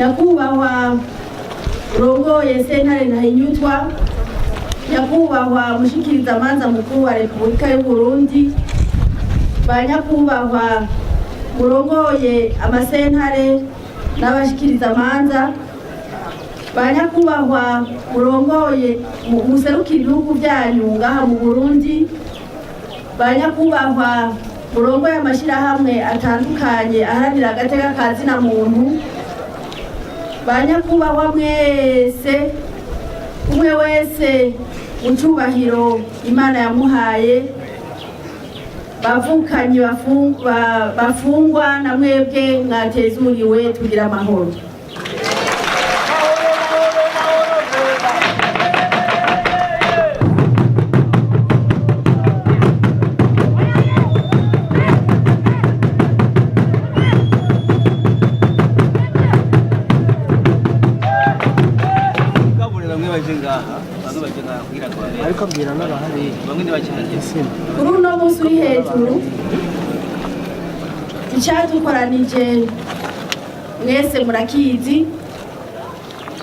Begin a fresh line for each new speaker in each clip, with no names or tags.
Nyakubahwa urongoye sentare Ntahinyutwa, nyakubahwa mushikirizamanza mukuru wa Repubulika y'u Burundi, ba nyakubahwa murongoye amasentare n'abashikirizamanza, ba nyakubahwa murongoye muserukira ibihugu byanyu ngaha mu Burundi, ba nyakubahwa murongoye amashyirahamwe atandukanye aharanira agateka ka zina muntu, ba nyakubahwa mwese, umwe wese mu cyubahiro Imana yamuhaye, bavukanyi bafungwa na mwebwe mwatezuriwe, tugira amahoro.
Kabure bamwe baje ngaha, bamwe baje ngaha kugira ngo babe.
Ariko abwira n'abahari.
Bamwe ntibakihageze.
Kuri uno munsi uri hejuru, icyadukoranije mwese murakizi.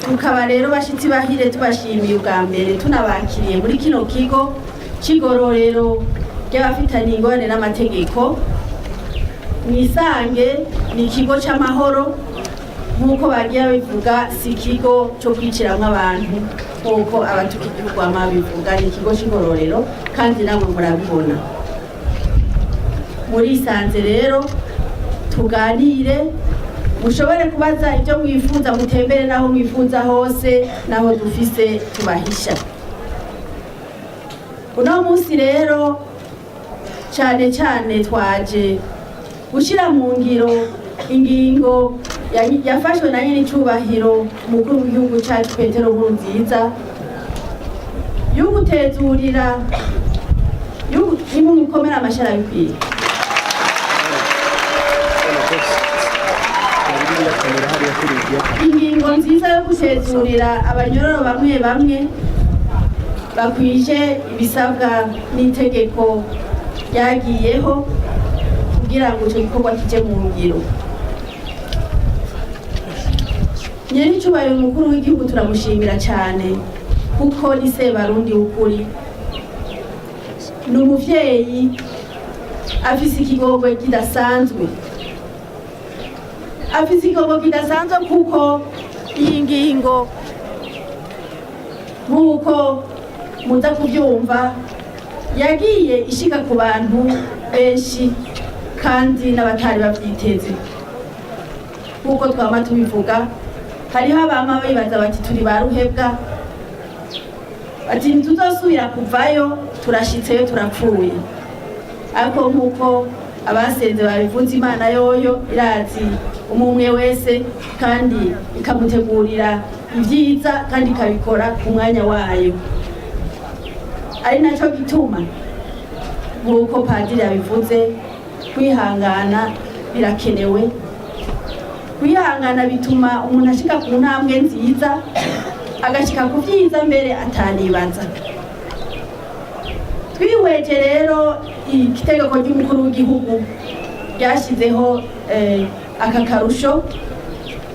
Tukaba rero bashitsi bahire, tubashimiye ubwa mbere, tunabakiriye muri kino kigo c'igororero ry'abafitanye ingorane n'amategeko. Mwisange ni ikigo c'amahoro nk'uko bagiye babivuga, si ikigo cyo kwiciramwo abantu nk'uko abatuka igihugu bama babivuga. Ni ikigo c'igororero kandi namwe murabibona, murisanze. Rero tuganire, mushobore kubaza ibyo mwifuza, mutembere n'aho mwifuza hose, n'aho dufise tubahisha. Uno munsi rero cyane cyane twaje gushyira mu ngiro ingingo yafashwe na nyir'icyubahiro umukuru w'igihugu cyacu Petero Nkurunziza y'ugutezurira. Nimukomere amashyi, arabikwiye. Ingingo nziza yo gutezurira abanyororo bamwe bamwe bakwije ibisabwa n'itegeko ryagiyeho kugira ngo icyo gikorwa kije mu ngiro. Nyir'icyubahiro umukuru w'igihugu turamushimira cyane kuko ni Sebarundi w'ukuri, ni umuvyeyi afise ikigongwe kidasanzwe, afise ikigongwe kidasanzwe, kuko iyi ngingo, nk'uko muza kubyumva, yagiye ishika ku bantu benshi kandi n'abatari bavyiteze. Nk'uko twama tubivuga, hariho abama bibaza bati turi ba ruhebwa, bati ntituzosubira kuvayo, turashitseyo turapfuye. Ariko nk'uko abasenze babivuze, Imana yoyo irazi umwe wese kandi ikamutegurira ibyiza kandi ikabikora ku mwanya wayo. Ari nacyo gituma, nk'uko padiri yabivuze, kwihangana birakenewe. Kwihangana bituma umuntu ashika ku ntambwe nziza, agashika ku byiza mbere atanibaza. Twihweje rero itegeko ry'umukuru w'igihugu ryashyizeho aka karusho,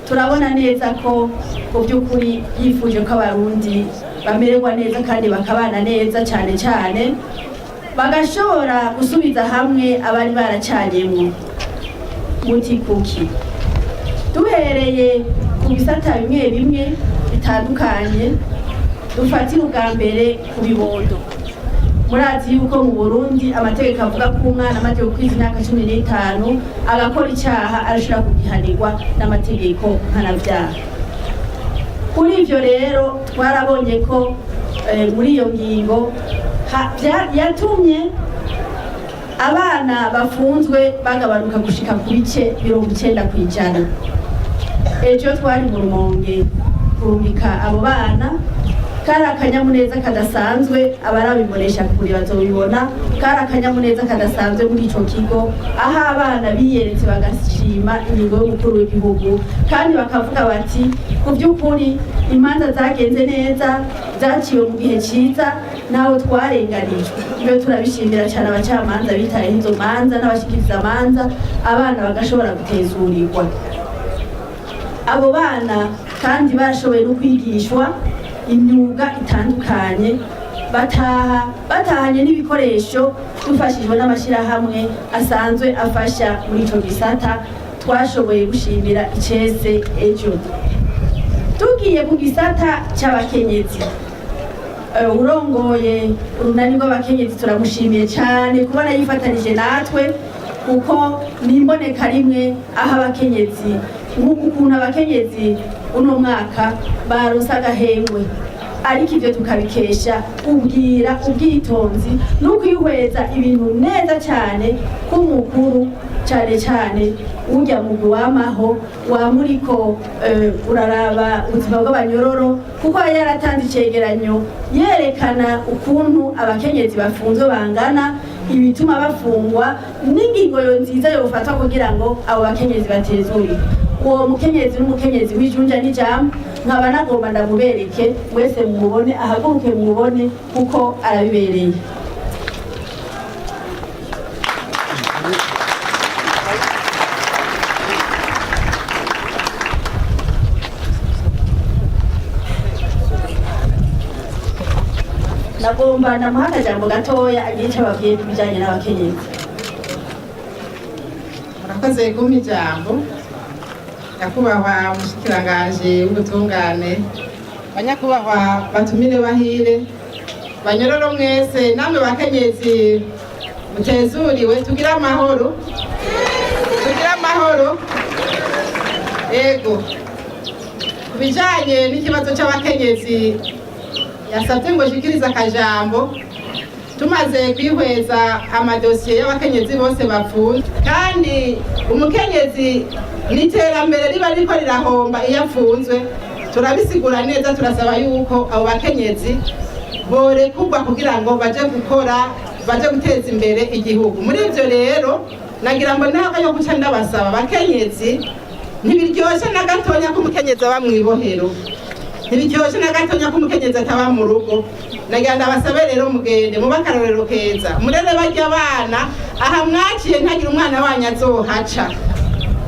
turabona neza ko mu by'ukuri yifuje ko Abarundi bamererwa neza kandi bakabana neza, cyane cyane bagashobora gusubiza hamwe abari baracanyemwo. Muti kuki? Duhereye ku bisata bimwe bimwe bitandukanye, dufatira ubwa mbere ku bibondo. Murazi yuko mu Burundi amategeko avuga ko umwana amaze gukwiza imyaka 15 agakora icyaha arashobora kugihanirwa n'amategeko mpanabyaha. Kuri ivyo rero twarabonye ko muri iyo ngingo yatumye abana bafunzwe bagabanuka gushika ku bice 90%. Ejo twari mu Rumonge kurungika abo bana, kari akanyamuneza kadasanzwe. Abarabibonesha kure bazobibona. Kari akanyamuneza kadasanzwe muri ico kigo, aho abana biyeretse bagashima ingingo y'umukuru w'igihugu kandi bakavuga bati ku by'ukuri imanza zagenze neza, zaciwe mu gihe ciza, naho twarenganijwe. Ibyo turabishimira cyane abacamanza bitayeho izo manza n'abashikiriza amanza, abana bagashobora gutezurirwa. Abo bana kandi barashoboye no kwigishwa imyuga itandukanye, bataha batahanye n'ibikoresho, dufashijwe n'amashyirahamwe asanzwe afasha muri ico gisata twashoboye gushimira icese ejo. Tugiye ku gisata c'abakenyezi, urongoye urunani rw'abakenyezi turamushimiye cyane kubona yifatanije natwe, kuko ni imboneka rimwe aho abakenyezi, nk'uku ukuntu abakenyezi uno mwaka baronse agahengwe, ariko ibyo tukabikesha ubwira, ubwitonzi no kwihweza ibintu neza cyane k'umukuru, cyane cyane ujya mugwi wamaho wamuriko uraraba ubuzima bw'abanyororo, kuko yari yaratanze icegeranyo yerekana ukuntu abakenyezi bafunzwe bangana, ibituma bafungwa n'ingingo yo nziza yofatwa kugira ngo abo bakenyezi batezure. Uwo mukenyezi n'umukenyezi w'ijunja n'ijambo, nkaba nagomba ndamubereke mwese mumubone, ahaguruke mumubone kuko arabibereye. Nagomba ndamuha akajambo gatoya agire icyo ababwiye ku bijyanye n'abakenyezi.
Murakoze kumpa ijambo, nyakubahwa umushikiranganji w'ubutungane, banyakubahwa batumire bahire, banyororo mwese, namwe bakenyezi mutezuriwe, tugire amahoro, tugire amahoro. Ego, ku bijanye n'ikibazo c'abakenyezi yasabye ngo nshikirize akajambo, tumaze kwihweza amadosiye y'abakenyezi bose bapfunzwe, kandi umukenyezi n'iterambere riba riko rirahomba iyo apfunzwe, turabisigura neza, turasaba yuko abo bakenyezi borekurwa kugira ngo baje gukora, baje guteza imbere igihugu. Muri ivyo rero nagira ngo ntabwo yo guca ndabasaba abakenyezi, ntibiryoshe na gatonya ko umukenyezi aba mw'ibohero, ntibiryoshe na gatonya ko umukenyezi ataba mu rugo. Nagira ndabasabe rero mugende mube akarorero keza, murere barya abana aha mwaciye, ntagire umwana wanyu azohaca.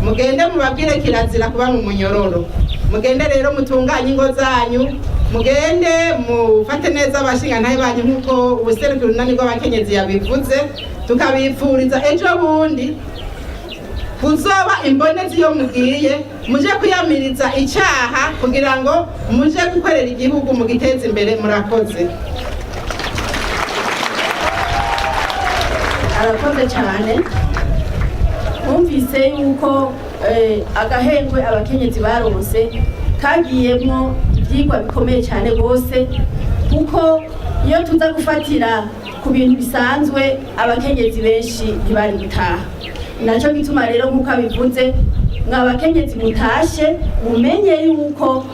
Mugende mubabwire kirazira kuba mu munyororo. Mugende rero mutunganye ingo zanyu, mugende mufate neza abashingantahe banyu nk'uko ubuserukiro urunani rw'abakenyezi yabivuze, tukabipfuriza ejo bundi kuzoba imbonezi iyo mugiye muje kwiyamiriza icaha kugira ngo muje gukorera igihugu mugiteze imbere. Murakoze.
Arakoze cyane. Bumvise yuko agahengwe abakenyezi baronse kagiyemwo ibyigwa bikomeye cyane rwose, kuko iyo tuza gufatira ku bintu bisanzwe abakenyezi benshi ntibari gutaha. Nacyo gituma rero nk'uko abivuze, mwa bakenyezi mutashe mumenye yuko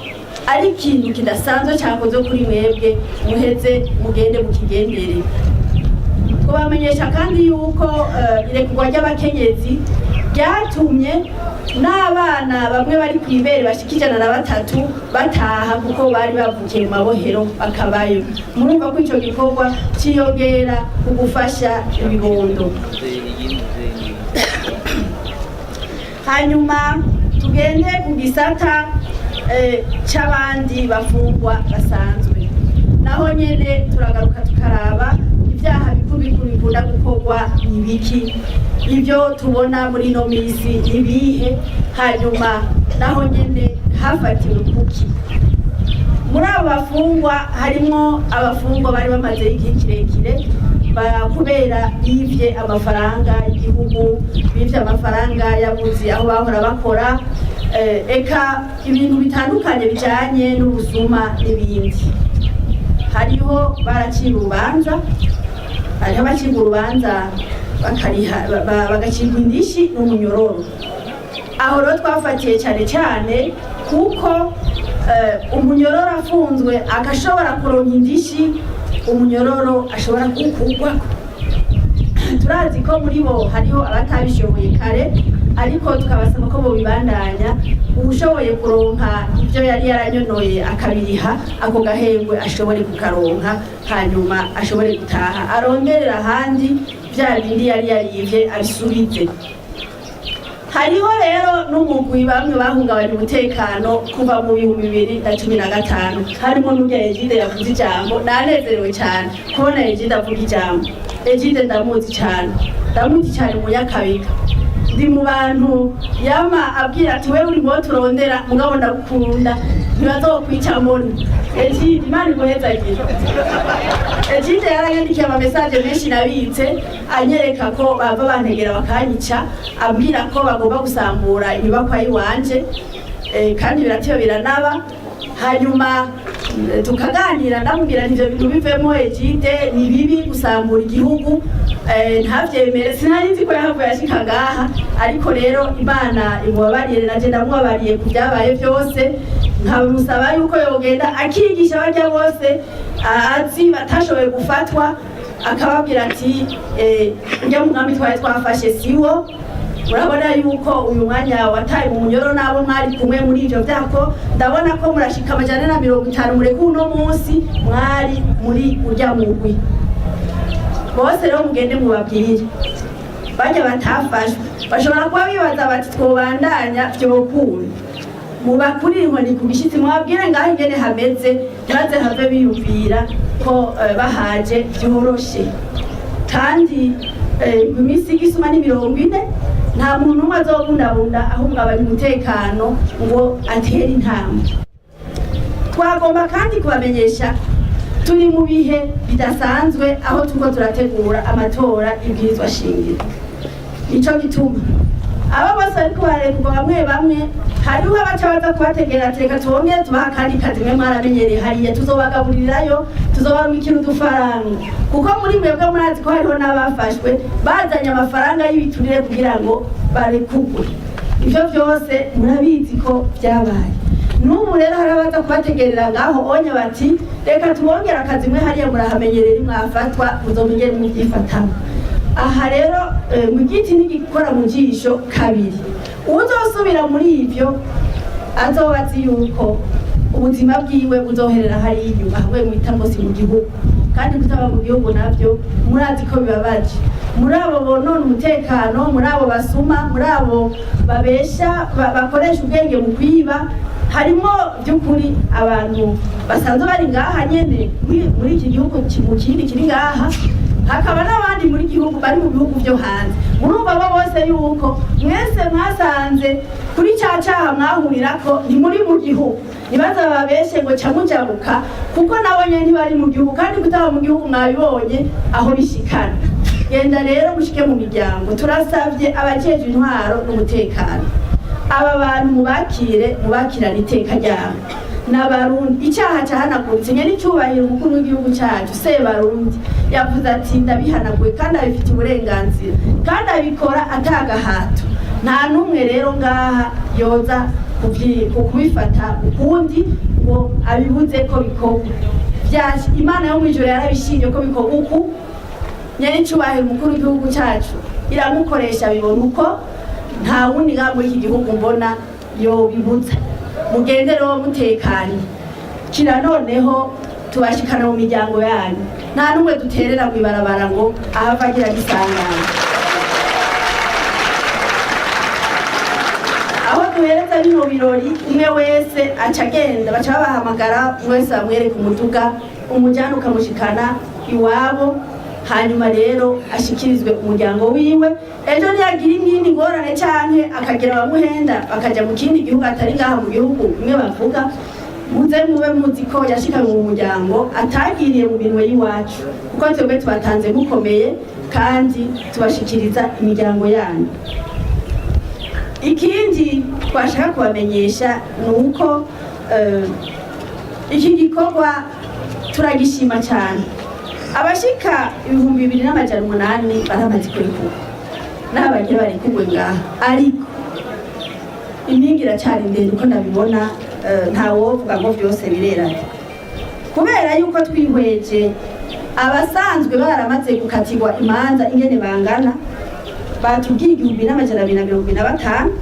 ari ikintu kidasanzwe cyakozwe kuri mwebwe, muheze mugende mukigendere. Twabamenyesha kandi yuko irekurwa ry'abakenyezi ryatumye n'abana bamwe bari ku ibere bashika 103 bataha, kuko bari bavukiye mu mabohero bakabayo. Murumva ko ico gikorwa ciyongera ku gufasha ibibondo. Hanyuma tugende ku gisata c'abandi bafungwa basanzwe. Naho nyene turagaruka tukaraba ibyaha bikuru bikuru bikunda gukorwa ni biki, ibyo tubona muri ino minsi ni ibihe, hanyuma naho nyene hafatiwe kuki. Muri abo bafungwa harimwo abafungwa bari bamaze igihe kirekire kubera bivye amafaranga y'igihugu, bivye amafaranga yabuze aho bahora bakora, eka ibintu bitandukanye bijanye n'ubusuma n'ibindi. Hariho baracira urubanza, hariho abacirwa urubanza bakariha, bagacirwa indishi n'umunyororo. Aho rero twafatiye cyane cyane kuko umunyororo afunzwe agashobora kuronka indishi, umunyororo ashobora gukurwako. Turazi ko muri bo hariho abatabishoboye kare, ariko tukabasaba ko bobibandanya, uwushoboye kuronka ibyo yari yaranyonoye akabiriha, ako gahengwe ashobore kukaronka, hanyuma ashobore gutaha arongerera ahandi bya bindi yari yarivye abisubize. Hariho rero n'umugwi bamwe bahungabanya umutekano kuva mu 2015, harimo n'urya Egide yavuze ijambo. Nanezerewe cyane kubona Egide avuga ijambo. Egide ndamuzi cyane, ndamuzi cyane mu Nyakabiga. Ndi mu bantu yama abwira ati: "Wewe uri mubo turondera, mugabo ndagukunda, ntibazokwica." Mbona Egide, Imana iguhezagire. Egide yaranyandikiye ama messages menshi nabitse, anyereka ko bava bantegera bakanyica, ambwira ko bagomba gusambura inyubakwa y'iwanje. Kandi birateba biranaba. Hanyuma tukaganira, ndamubwira nti: "Ivyo bintu bivemo Egide, ni bibi gusambura igihugu." Ntavyemere. Sinari nzi ko yahavuye ashika ngaha, ariko rero Imana imubabarire, naje ndamubabariye ku byabaye byose. Nkamusaba yuko yogenda akigisha barya bose azi batashoboye gufatwa, akababwira ati: "Urya mugambi twari twafashe siwo. Murabona yuko uyu mwanya wataye mu munyoro n'abo mwari kumwe muri ivyo vyako. Ndabona ko murashika 450 mureke uno munsi mwari muri urya mugwi bose. Rero mugende mubabwire barya batafashwe, bashobora kuba bibaza bati twobandanya vyokunda. Mubakurire inkoni ku gishitsi, mubabwire ngaho ingene hameze, ntibaze have biyumvira ko bahaje vyoroshe." Kandi iminsi y'igisuma ni 40, nta muntu umwe azobundabunda ahungabanya umutekano ngo atere intambwe. Twagomba kandi kubamenyesha turi mu bihe bidasanzwe, aho turiko turategura amatora ibwirizwa shingiro. Nico gituma abo bose bariko bararekurwa, bamwe bamwe hariho abaca baza kubategera ati: "Reka tubongere tubaha akandi kazi, mwe mwaramenyereye hariya, tuzobagaburirayo, tuzobarungikira udufaranga." Kuko muri mwebwe murazi ko hariho n'abafashwe bazanye amafaranga y'ibiturire kugira ngo barekurwe. Ivyo vyose murabizi ko vyabaye. N'ubu rero hari abaza kubategerera ngaho onye bati: "Reka tubongere akazi, mwe hariya murahamenyerera, mwafatwa muzomenyere muvyifatamo." Aha rero mu giti ntigikora mu jisho kabiri. Uwuzosubira muri ivyo azoba azi yuko ubuzima bwiwe buzoherera hariya inyuma, hamwe mwita ngo si mu gihugu. Kandi kutaba mu gihugu navyo murazi ko bibabaje. Muri abo bonona umutekano, muri abo basuma, muri abo babesha, bakoresha ubwenge mu kwiba, harimo by'ukuri abantu basanzwe bari ngaha nyene muri iki gihugu, mu kindi kiri ngaha, hakaba n'abandi muri gihugu bari mu bihugu byo hanze. Murumva bo bose yuko mwese mwasanze kuri ca caha mwahurirako ni muri mu gihugu. Ntibaza babeshe ngo ca mujabuka, kuko nabo nyene ntibari mu gihugu. Kandi kutaba mu gihugu mwabibonye aho bishikana. Genda rero mushike mu miryango. Turasavye abajejwe intwaro n'umutekano, aba bantu mubakire, mubakirane iteka ryabo n'Abarundi. Icyaha cyahanaguritse. Nyene icyubahiro umukuru w'igihugu cyacu Sebarundi yavuze ati: "Ndabihanaguye," kandi abifitiye uburenganzira, kandi abikora atagahato. Nta n'umwe rero ngaha yoza kubifata ukundi ngo abibuze ko bikorwa. Imana yo mw'ijuru yarabishimye ko bikorwa uku. Nyene icyubahiro umukuru w'igihugu cyacu iramukoresha bibona uko, nta wundi ngaha muri iki gihugu mbona yobibuza. Mugende rero mutekanye. Kira noneho tubashikana mu miryango yanyu, nta n'umwe duterera mw'ibarabara ngo ahava agira gisangana. Aho duhereza bino birori, umwe wese aca agenda, baca babahamagara, umwe wese bamwereka umuduga umujyana ukamushikana iwabo. Hanyuma rero ashikirizwe umuryango wiwe. Ejo ntiyagira iyindi ngorane canke akagira abamuhenda bakaja mu kindi gihugu atari ngaha mu gihugu bimwe bavuga, muze mube muzi ko yashikanywe mu muryango, atagiriye mu minwe y'iwacu, kuko twebwe tubatanze mukomeye kandi tubashikiriza imiryango yanyu. Ikindi twashaka kubamenyesha ni uko iki gikorwa turagishima cyane. Abashika 2800 baramaze kurekurwa, n'abagira barekurwe ngaha, ariko impinga iracyari ndende. Uko ndabibona, ntawovuga ngo byose bireranye, kubera yuko twihweje abasanzwe baramaze gukatirwa imanza ingene bangana, batubwiye 1275.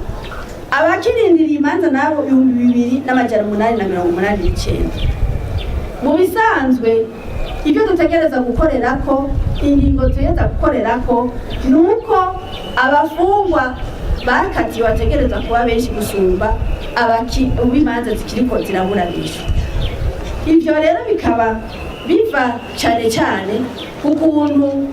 Abakirindiriye imanza nabo 2889. Mu bisanzwe ibyo dutegereza gukorera ko, ingingo dutegereza gukorera ko, ni uko abafungwa Bakatiwe bategerezwa kuba benshi gusumba abaki uw'imanza zikiriko ziraburanishwa. Ivyo rero bikaba biva cane cane ku kuntu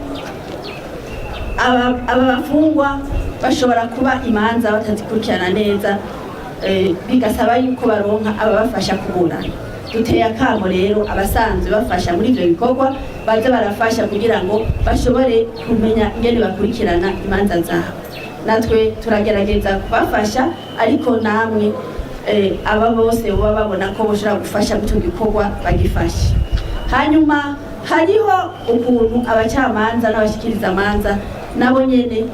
aba bafungwa bashobora kuba imanza batazikurikirana neza, bigasaba yuko baronka ababafasha kuburana. Duteye akamo rero abasanzwe bafasha muri ivyo bikorwa, baze barafasha kugira ngo bashobore kumenya ingene bakurikirana imanza zabo. Natwe turagerageza kubafasha, ariko namwe aba bose baba babona ko boshobora gufasha muri ico gikorwa bagifashe. Hanyuma hariho ukuntu abacamanza n'abashikiriza amanza nabo nyene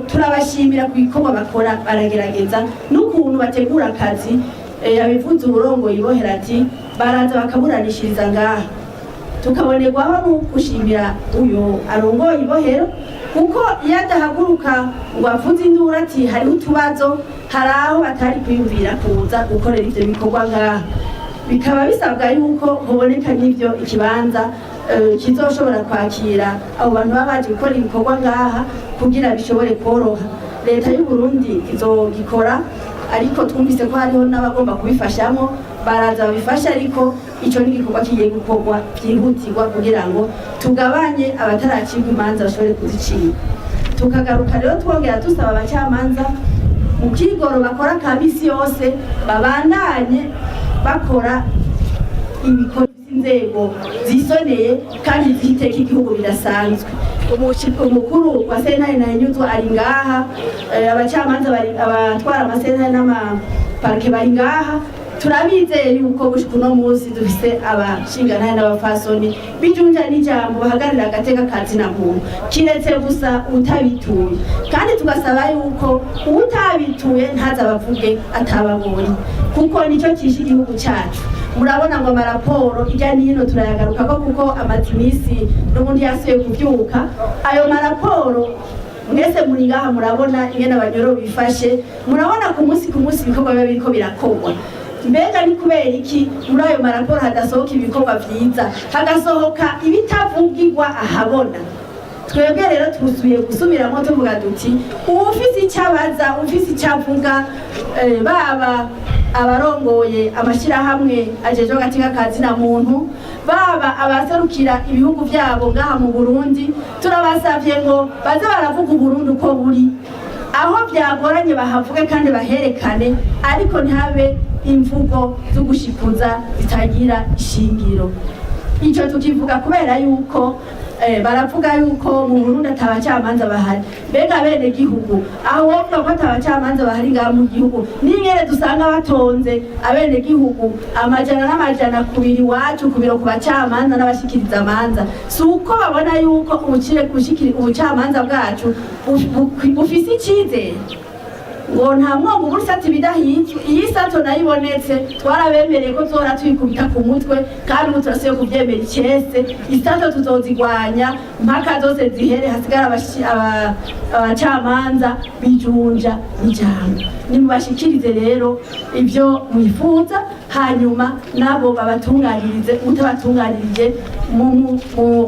turabashimira ku bikorwa bakora, baragerageza n'ukuntu bategura akazi. Yabivuze uburongo ibohera ati baraza bakaburanishiriza ngaha, tukabonerwaho no gushimira uyu arongoye ibohero, kuko iyo adahaguruka ngo avuze induru ati hariho utubazo, hari aho batari kwiyumvira kuza gukorera ivyo bikorwa ngaha. Bikaba bisabwa yuko hoboneka n'ivyo ikibanza kizoshobora kwakira abo bantu baba baje gukora ibikorwa ngaha kugira bishobore koroha. Leta y'u Burundi izogikora, ariko twumvise ko hariho n'abagomba kubifashamo, baraza babifasha, ariko ico ni igikorwa kigiye gukorwa byihutirwa kugira ngo tugabanye abataracibwa imanza bashobore kuzicika. Tukagaruka rero twongera dusaba abacamanza mu kigoro bakora ka misi yose babandanye bakora ibikorwa by'inzego zisoneye kandi ziteka igihugu bidasanzwe. Umukuru wa sentare Ntahinyuzwa ari ngaha, abacamanza bari, abatwara amasentare n'amaparike bari ngaha. Turabizeye yuko gushika uno munsi dufise abashingantahe n'abafasoni bijunja n'ijambo, bahagararira agateka ka zina muntu, kiretse gusa utabituye. Kandi tugasaba yuko uwutabituye ntaze abavuge atababonye, kuko nicyo kishe igihugu cyacu. Murabona ngo amaraporo ijya n'ino turayagarukako, kuko amaze iminsi n'ubundi yasubiye kubyuka ayo maraporo. Mwese muri ngaha murabona ingene abanyoro bifashe, murabona ku munsi ku munsi ibikorwa biba biriko birakorwa. Mbega ni kubera iki muri ayo maraporo hadasohoka ibikorwa vyiza, hagasohoka ibitavugirwa ahabona? Twebwe rero tusubiye gusubiramo tuvuga duti uwufise icyo abaza, uwufise icyo avuga, baba abarongoye amashyirahamwe ajejwe agateka ka zina muntu, baba abaserukira ibihugu vyabo ngaha mu Burundi, turabasavye ngo baze baravuga Uburundi uko buri, aho byagoranye bahavuge kandi baherekane, ariko ntihabe imvugo zo gushikuza zitagira ishingiro. Icyo tukivuga kubera yuko baravuga yuko mu Burundi atabacamanza bahari. Mbega bene gihugu, aho wovuga ko atabacamanza bahari ngaha mu gihugu, n'ingene dusanga batonze abene gihugu amajana n'amajana kubiri iwacu ku biro ku bacamanza n'abashikiriza amanza, si uko babona yuko ubukire gushikira ubucamanza bwacu bufise icizere? Ngo nta mwongo ubura isati ibidahinzwe. Iyi sato nayo ibonetse, twarabemereye ko tuzora tuyikubita ku mutwe, kandi ubu turasubiye kuvyemera icese. Isato tuzozigwanya mpaka zose zihere, hasigara abacamanza bijunja n'ijambo. Nimubashikirize rero ivyo mwifuza, hanyuma nabo babatunganirize. Utabatunganirije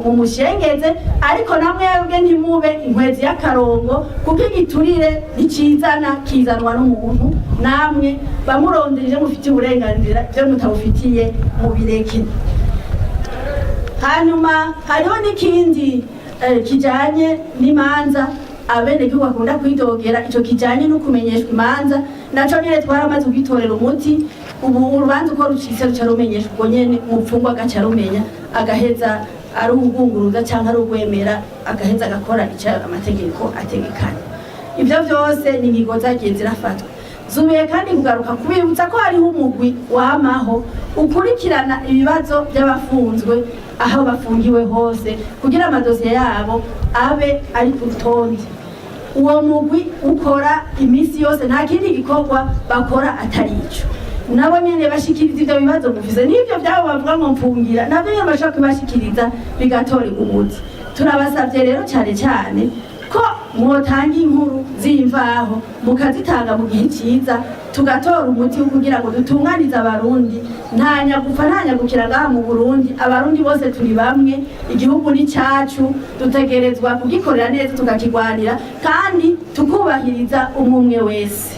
mumushengeze, ariko namwebwe ntimube inkwezi y'akarongo, kuko igiturire nticizana, kizanwa n'umuntu. Namwe bamurondereje mufitiye uburenganzira, ibyo mutabufitiye mubireke. Hanyuma hariho n'ikindi kijanye n'imanza abenegihugu bakunda kwidogera, ico kijanye no kumenyeshwa imanza. Naco nyene twaramaze kugitorera umuti. Ubu urubanza uko rucitse ruca rumenyeshwa ubwo nyene, umupfungwa agaca rumenya, agaheza ari uwugunguruza canke ari uwemera, agaheza agakora ico amategeko ategekanya. Ivyo vyose ni ingingo zagiye zirafatwa zubiye. Kandi kugaruka kubibutsa ko hariho umugwi wamaho ukurikirana ibibazo by'abafunzwe aho bafungiwe hose, kugira amadosiye yabo abe ari ku rutonde. Uwo mugwi ukora iminsi yose, nta kindi gikorwa bakora atari ico. Nabo nyene bashikiriza ivyo bibazo mufise, n'ivyo vyabo bavuga ngo mfungira, navyo nyene bashobora kubibashikiriza bigatorerwa umuti. Turabasavye rero cane cane ko Mwotanga inkuru z'imvaho, mukazitanga mu gihe cyiza, tugatora umuti wo kugira ngo dutunganize Abarundi. Nta nyagupfa, nta nyagukira ngaha mu Burundi. Abarundi bose turi bamwe. Igihugu ni cyacu, dutegerezwa kugikorera neza, tukakigwanira kandi tukubahiriza umwe umwe wese.